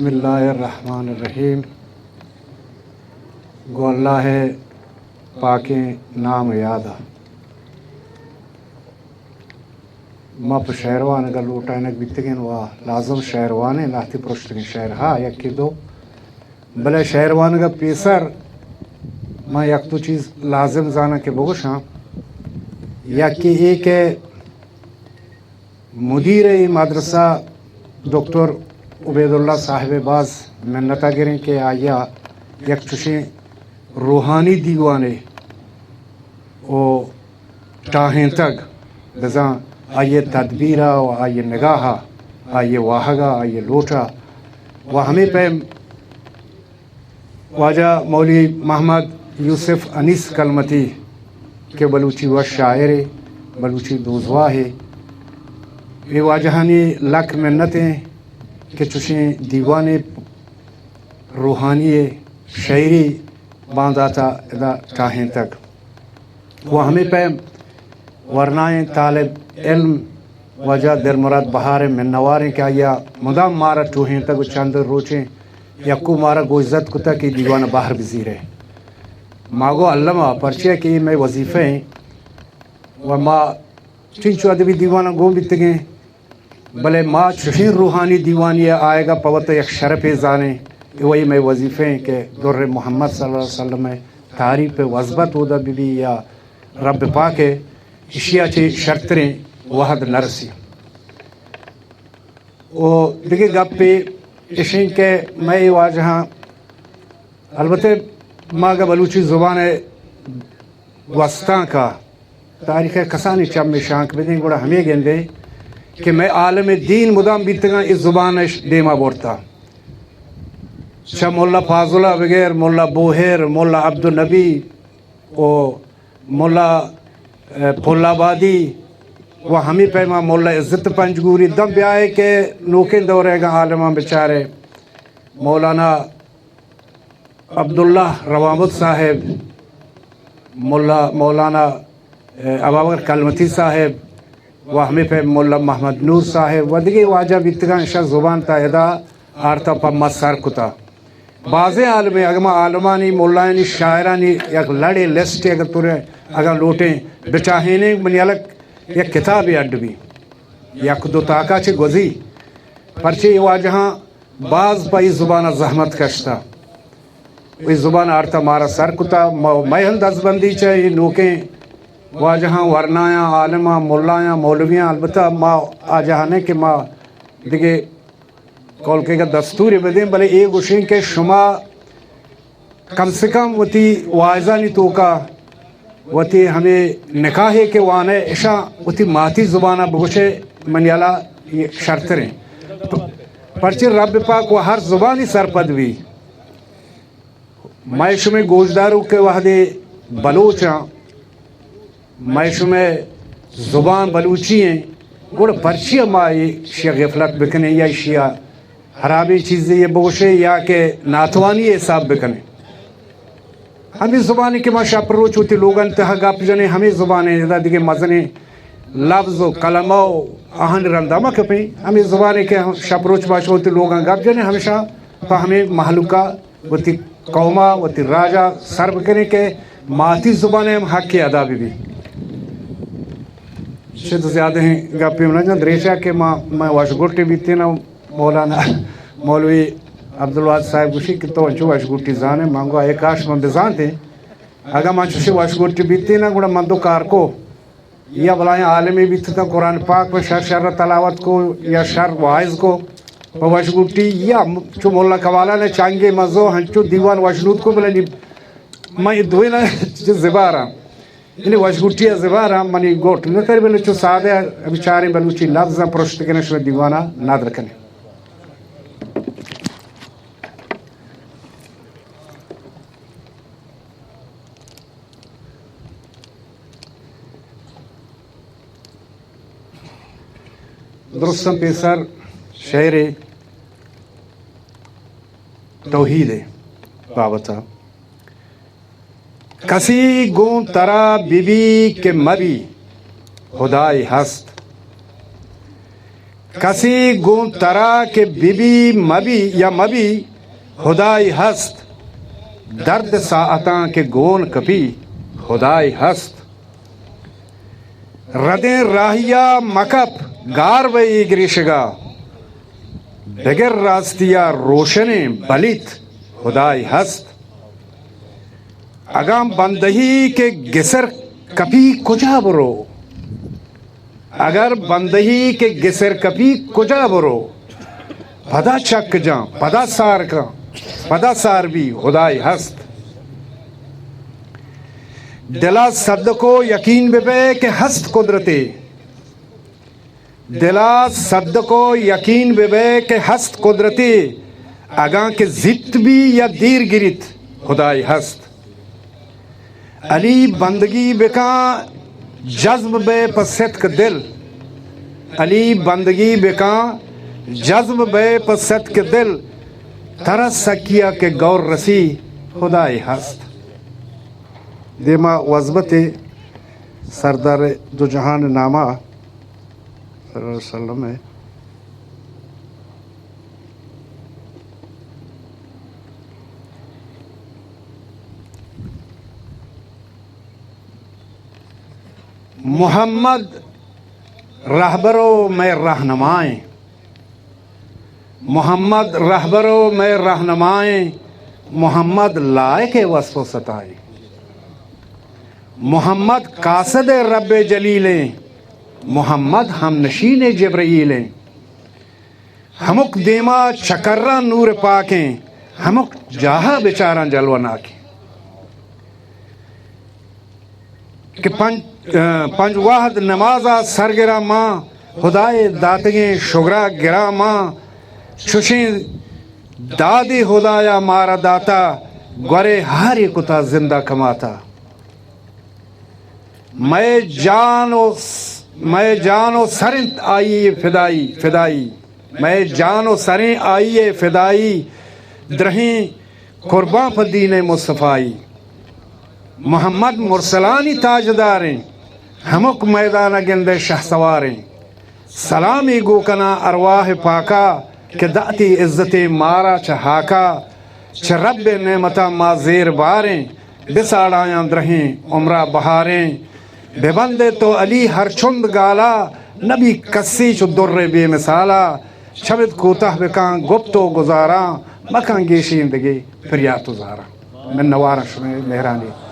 بسم اللہ الرحمن الرحیم۔ گوں اللہ ءِ پاکیں نام ءِ یاد ءَ ما پہ شعر وانگ ءَ لوٹائینگ بیتگیں و لازم شعر وانیں، لہتے پرشتگیں شعر ہا یکے دو، بلے شعر وانگ ءَ پیسر ما یک دو چیز لازم زاناں کہ بگوشاں۔ یکے اے کہ مدیر ءِ مدرسہ ڈاکٹر عبیداللہ صاحب ءِ باز منت ءَ گریں کہ آئی ءَ یک چشیں روحانی دیوانے و ٹاہینتگ، بزاں آئی ءِ تدبیر ءَ و آئی ءِ نگاہ ءَ، آئی ءِ واہگ ءَ، آئی ءِ لوٹ ءَ و ہمے پیم واجہ مولوی محمد یوسف انیس کلمتی کہ بلوچی وش شاعرے، بلوچی دوزواہے، اے واجہانی لک منت ایں کہ چشیں دیوانے روحانی شعری باندات ءَ ادا ٹاہینتگ۔ و ہمے پیم ورنائیں طالب علم واجہ دلمراد بہار ءِ منواریں کہ آئی ءَ مدام مارا ٹوہینتگ و چند روچیں یکو مارا گوشزد کتگ کہ دیوان ءَ بہر بزیرے۔ ما گو الما، پرچیا کہ اے مئے وظیفہ ایں و ما چنچو ادبی دیواناں گون بیتگیں، بلے ما چشیں روحانی دیوانے ءَ آیگ ءَ پہ وت ءَ یک شرپے زانیں۔ اے وئی مئے وظیفہ ایں کہ در محمد صلی اللہ علیہ وسلم ءِ تعریف ءِ وزبت اودا بہ بی یا رب پاک ءِ ایشی ءَ چہ شرتریں وہد نہ رسی۔ و دگہ گپے اشیں کہ مئے واجہاں، البتہ ما اگہ بلوچی زبان ءِ گوستانک ءَ تاریخ ءِ کسانیں چمے شانک بدیں، گڑا ہمے گندیں کہ مئے عالم دین مدام بیتگاں، اے زبان اش دیما برتا۔ چہ ملا فاضل ءَ بغیر ملا بوہر، ملا عبدالنبی و ملا، اے، پل آبادی و ہمے پیما ملا عزت پنجگوری، دم بیائے کہ نوکیں دور ءِ اگاں عالماں بچارے، مولانا عبداللہ روامد صاحب، ملا، مولانا، اے، ابابکر کلمتی صاحب و ہمے پیم ملا محمد نور صاحب و دگہ واجہ بیتگاں، اشاں زبان تا ادا آرتا پہ ما سر کتا۔ بازیں عالمے، اگہ ما عالمانی، ملایانی، شاعرانی یک لڑے لسٹے اگہ ترے، اگہ لوٹیں بچاہینیں، منی الگ یک کتابے اڈ بی، یک دو تاکا چہ گوزی، پرچے اے واجہاں باز پہ اے زبان ءَ زحمت کشتا، اے زبان آرتا مارا سر کتا۔ ما، مئے ہم دزبندی چہ اے نوکیں واجہاں، ورنایاں، عالماں، ملایاں، مولویاں، البتہ ما آ جہانے کہ ما دگہ کولکے کا دستورے بدیں، بلے اے گوشیں کہ شما کم سے کم وتی واعظانی توکا وتی ہمے نکاحے کہ وانئے، اشاں وتی ماتی زبانا بگوشئے، منی ہیالا اے شرتریں۔ پ-، پرچے رب پاک و ہر زبانی سرپد بی۔ مئے شمئے گوشداروک کہ وہدے بلوچاں، مئے شمئے زبان بلوچی ایں، گڑا پرچیا ما ایشیا غفلت بکنیں یا ایشیا ہرابیں چیزے بگوشیں یا کہ ناتوانی حساب بکنیں؟ ہمے زبانے کہ ما شپ روچ وتی لوگانی تہا گپ جنیں، ہمے زبانے، ادا دگہ مزنیں لبز و کلمہ و آہانی رندا ما کپیں۔ ہمے زبانے کہ شپ روچ ما شو وتی لوگاں گپ جنیں، ہمیشہ پہ ہمے مہلوکا وتی قوما، وتی راجا سر بکنیں کہ ماتی زبانے ہم حق ادا بہ بی۔ چد زیادہ ہیں گپے نہ جن، دریشا کہ ما، ما وشگٹے بیتیں نا، مولانا مولوی عبدالواحد صاحب گوشی کہ تو انچو وشگٹی زانے، من گو اے کاش من بزانتے۔ اگاں من چوشی وشگٹی بیتیں نا، گڑا من دو کار کو، یا بلائیں عالمے بیتتاں، قرآن پاک پہ شر شر تلاوت کو یا شر واعظ کو پہ وشگٹی، یا چو ملا کمالان چانگے مزو ہنچو دیوان وشنود کو، بلے نی من اے دوئیناں چہ زباراں، یعنی وشگٹی ءِ زباراں منی گوٹ نہ تری، بلے چو سادہ بیچاریں بلوچی لبزاں پرشت کنیں، شمئے دیوانا ندر کنیں۔ درستاں پیسر شعرے توحید ءِ بابت ءَ۔ کسی گوں ترا بہ بی کہ مہ بی، ہدائے ہست۔ کسی گوں ترا کہ ببی مبی یا مبی، ہدائے ہست۔ درد ساعتاں کہ گون کپی، ہدائے ہست۔ ردیں راہیا مکپ، گار بئے اے گریشگا۔ بگر راستیا روشنیں بلیت، ہدائے ہست۔ اگاں بندہی کہ گسر کپی کجا برو، اگر بندہی کہ گسر کپی کجا برو، پدا چک جاں، پدا سار کن، پدا سار بی، ہدائے ہست۔ دلا صدق و یقین ببئے کہ ہست قدرتے۔ دلا صدق و یقین ببئے کہ ہست قدرتے، اگاں کہ زیت بی یا دیر گریت، ہدائے ہست۔ علی بندگی بکاں جزم بئے پہ صدق دل، علی بندگی بکاں جزم بئے پہ صدق دل، ترا سکیا کہ گور رسی، ہدائے ہست۔ دیما وزبتے سردار دو جہان نامہ صلی اللہ علیہ وسلم ءِ۔ محمد رہبر و مئے رہنمائیں، محمد رہبر و مئے رہنمائیں، محمد لائق وصف و ستائیں، محمد قاصد رب جلیلیں، محمد ہم نشین جبرائیلیں۔ ہمک دیما چکراں نور پاکیں، ہمک جاہا بچاراں جلوہ ناکیں۔ کہ پنج، پنج وہد نمازا سرگراں ماں، ہدائے داتگیں شگرا گراں ماں، چوشیں دادے ہدایا مارا داتا، گورے ہارے کتا زندہ کماتا۔ مئے جان و س-، مئے جان و سر انت آئی فدائی، فدائی۔ مئے جان و سریں آئی فدائی، درہیں قربان پہ دین مصطفی۔ محمد مرسلانی تاجداریں، ہمک میدان گندے شہسواریں۔ سلامی گو کناں ارواہ پاکا، کہ داتی عزتیں مارا چہ ہاکا۔ چہ رب نعمتاں ما زیر باریں، بساڑایاں درہیں عمرا بہاریں۔ ببندے تو علی ہر چند گالا، نبی کسی چو در بے مثالا۔ چمد کوتاہ بکاں گپت و گزاراں، مکاں گیشیں دگے پریات و زاراں۔ منواراں شمئے مہرانی۔